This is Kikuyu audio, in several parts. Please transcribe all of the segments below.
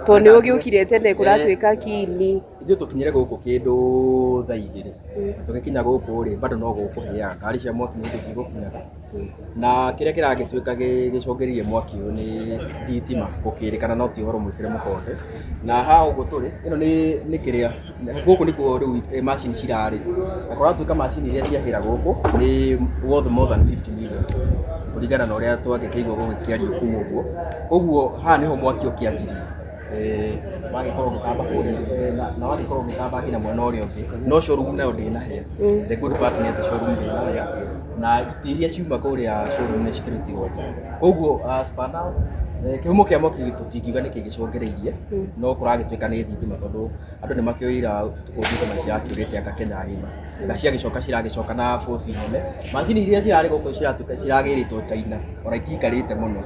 Tondũ nĩ ũgĩũkire tene kũratuĩka kini. Ithuĩ tũkinyire gũkũ kĩndũ thaa 2. Tũgĩkinya gũkũ rĩ, bado no gũkũhĩaga, ngari cia mwaki nĩ cigũkinyaga. Na kĩrĩa kĩragĩtuĩka gĩcũngĩrĩirie mwaki ũyũ nĩ thitima gũkĩrĩkana no ti ũhoro mwĩkĩre mũkonde. Na haha ũguo tũrĩ, ĩno nĩ kĩrĩa, gũkũ nĩkuo rĩu macini cirarĩ. Na kũratuĩka macini iria ciahĩra gũkũ nĩ worth more than 50 million kũringana na ũrĩa twagĩkĩigua gũgĩkĩario kũu ũguo. Koguo haha nĩho mwaki ũkĩanjirie. Wagĩkorwo ũgĩtamba kũrĩa na wagĩkorwo ũgĩtamba nginya mwena ũrĩa ũngĩ. No showroom nayo ndĩnahĩa. The good part nĩ atĩ showroom ndĩnahĩa na itĩ iria ciuma kũrĩa showroom nĩ cikĩrutirwo nja. Koguo as per now, kĩhumo kĩa mwaki tũtingiuga nĩkĩ gĩcũngĩrĩirie, no kũragĩtuĩka nĩ thitima tondũ andũ nĩ makĩũĩ ira ũtukũ thitima cirakĩũrĩte anga Kenya ng'ima. Na ciagĩcoka ciragĩcoka na force nene. Macini iria cirarĩ gũkũ ciratuĩka ciragĩrĩtwo China ona itiikarĩte mũno.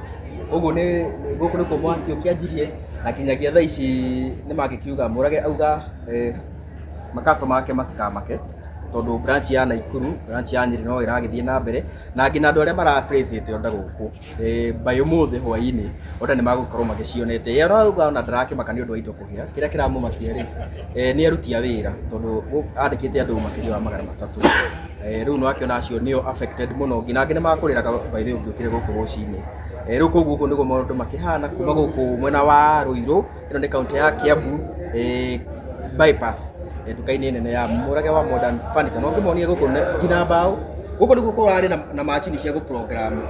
Ũguo nĩ gũkũ nĩkuo mwaki ũkĩanjirie na nginyagia thaa ici nĩ mangĩkiuga Mũrage auga ma customer ake matikamake tondũ branch ya Naikuru, branch ya Nyĩrĩ no ĩragĩthiĩ na mbere na nginya andũ arĩa mara place ĩte order gũkũ by ũmũthĩ hwainĩ order nĩ magũkorwo magĩcionete. Ye arauga ona ndarakĩmaka nĩ ũndũ wa indo kũhĩa, kĩrĩa kĩramũmakia rĩ nĩ aruti a wĩra tondũ andĩkĩte andũ makĩria wa 300. Rĩu nĩ wakĩona acio nĩo affected mũno nginya angĩ nĩ makũrĩraga by the way ũngĩũkire gũkũ rũcinĩ. Rĩu koguo ũguo nĩguo maũndũ makĩhana kuma gũkũ mwena wa Ruiru, ĩno nĩ kaũntĩ ya Kiambu, bypass, nduka-inĩ nene ya Mũrage wa Modern Furniture. Na ũngĩmonia gũkũ nginya mbaũ, gũkũ nĩkuo kũrarĩ na macini cia gũ program,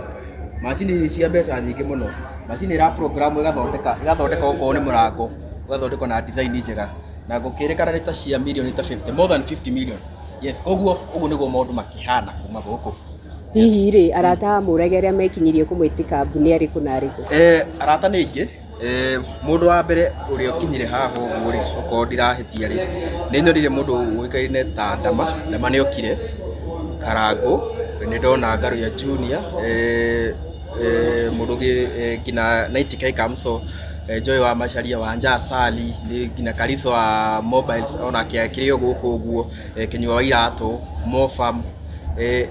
macini cia mbeca nyingĩ mũno. Macini ĩra program ĩgathondeka okorwo nĩ mũrango, ũgathondekwo na design njega na gũkĩrĩkana nĩ ta cia mirioni ta 50, more than 50 million. Yes, koguo ũguo nĩguo maũndũ makĩhana kuma gũkũ. Hihi rĩ, arata a Mũrage arĩa mekinyirie kũmwĩtĩka mbu nĩ arĩkũ na arĩkũ? Arata nĩ aingĩ. Mũndũ wa mbere ũrĩa ũkinyire haha ũguo rĩ, okorwo ndirahĩtia rĩ, nĩ nyonire mũndũ ũĩkaine ta Ndama, Ndama nĩ okire, Karangũ, nĩ ndona Ngaruiya Junior, mũndũ ũngĩ nginya 90K Kamso, Joy wa Macharia, Wanja Asali, nginya Kariso wa Mobiles onake akĩrĩ o gũkũ ũguo, Kĩnyua wa Iratũ, Mofam,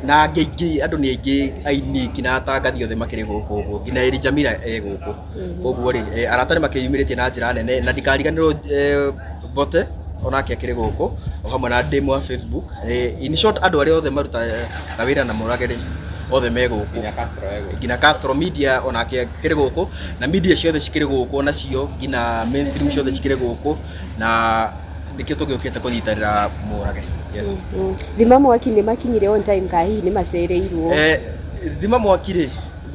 na angĩ aingĩ, andũ nĩ aingĩ aini nginya atangathi othe makĩrĩ gũkũ ũguo, nginya Eri Jamila e gũkũ. Koguo rĩ, arata nĩ makĩyumĩrĩtie na njĩra nene na ndikariganĩrwo Mbote onake akĩrĩ gũkũ o hamwe na demu wa Facebook. In short andũ arĩa othe marutaga wĩra na Mũrage rĩ, othe me gũkũ. Nginya Castro e gũkũ. Nginya Castro Media onake akĩrĩ gũkũ na media ciothe cikĩrĩ gũkũ nacio nginya mainstream ciothe cikĩrĩ gũkũ na nĩkĩo tũgĩũkĩte kũnyitanĩra Mũrage. Yes. Thima mwaki nĩ makinyire on time kana hihi nĩ macereirwo? Thima mwaki rĩ,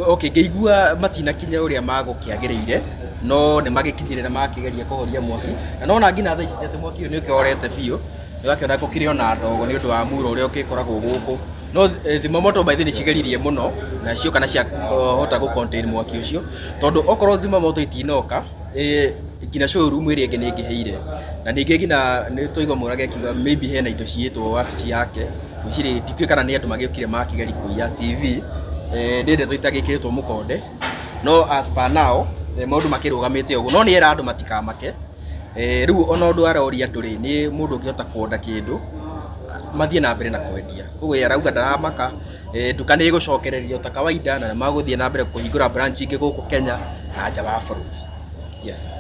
okay, ngĩigua matinakinya ũrĩa magũkĩagĩrĩire no nĩ magĩkinyire na makĩgeria kũhoria mwaki na nona nginya thaa ici atĩ mwaki ũyũ nĩ ũkĩhorete biũ, nĩ ũrakĩona gũkĩrĩ ona ndogo nĩ ũndũ wa muro ũrĩa ũgĩkoragwo gũkũ. No zimamoto by the way nĩ cigeririe mũno na cioka na ciahota gũ contain mwaki ũcio tondũ okorwo zimamoto itinoka nginya showroom ĩrĩa ĩngĩ nĩ ĩngĩhĩire na ningĩ nginya nĩ twaigua Mũrage akiuga maybe hena indo ciiyĩtwo wabici yake ngwĩciria ndikĩũĩ kana nĩ andũ magĩũkire makĩgeria kũiya TV, nĩ ndeto itagĩkĩrĩtwo mũkonde no as per now maũndũ makĩrũgamĩte ũguo no nĩ era andũ matikamake. Rĩu ona ũndũ aroria andũ rĩ, nĩ mũndũ ũngĩhota kuonda kĩndũ mathiĩ na mbere na kwendia. Koguo ye arauga ndaramaka, nduka nĩ ĩgũcokererio ta kawaida na nĩ magũthiĩ na mbere kũhingũra branch ingĩ gũkũ Kenya na nja wa bũrũri. Yes.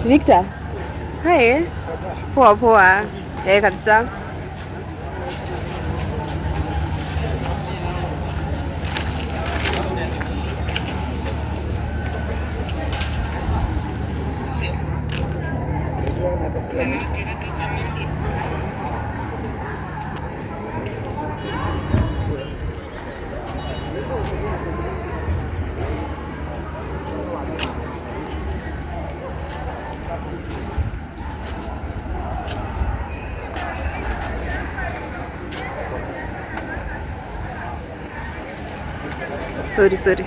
Victor. Hi. Poa poa. Kabisa. Sorry, sorry.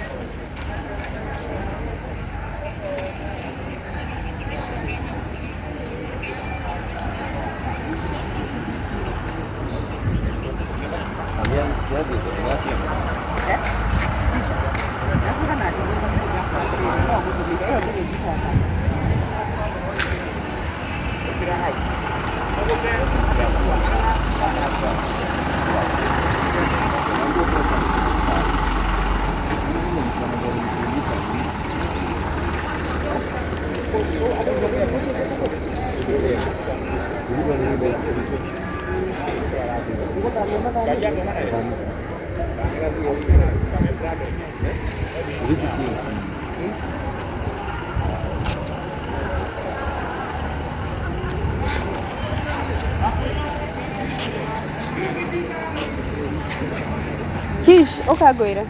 Kish, ũkangwĩra.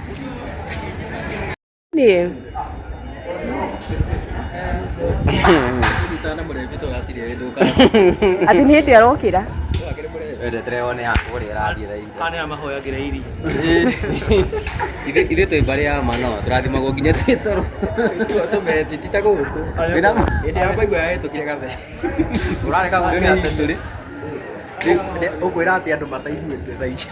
Niĩ. Itana mũrebi tũgatirĩ ndũka. Atĩ nĩ hĩndĩ arokĩra. Wendete wone yakwa ũrĩa ĩrathiĩ thaa ici. Aya nĩ mahoyagĩra iria. Ithuĩ twĩ mbarĩ ya Manoa tũrathimagwo nginya twĩ toro. Tũmeti ti ta gũkũ. Hĩndĩ ya baibũ yahĩtũkire gathe. Ũrarega gũkĩra tene. Ũkwĩra atĩ andũ mataiguĩte thaa ici.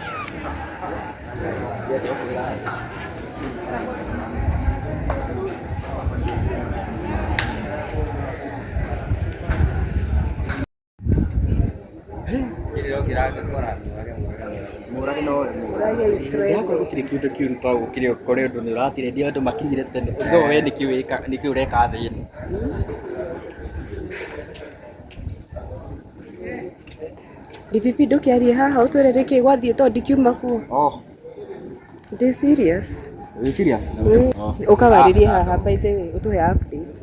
Mũrage no we Ndakora gũtirĩ kĩndũ kĩũru ta gũkĩrĩ ũkore ũndũ nĩ ũratirendia andũ makinyire tene no we nĩkĩ wĩka nĩkĩ ũreka thĩ ĩno. DPP ndũkĩarie haha ũtwĩre nĩkĩ gwathiĩ tondũ ndikiuma kuo. Oh, Ndĩ serious. are you serious? Ũkawarĩrie haha by the way ũtũhe updates.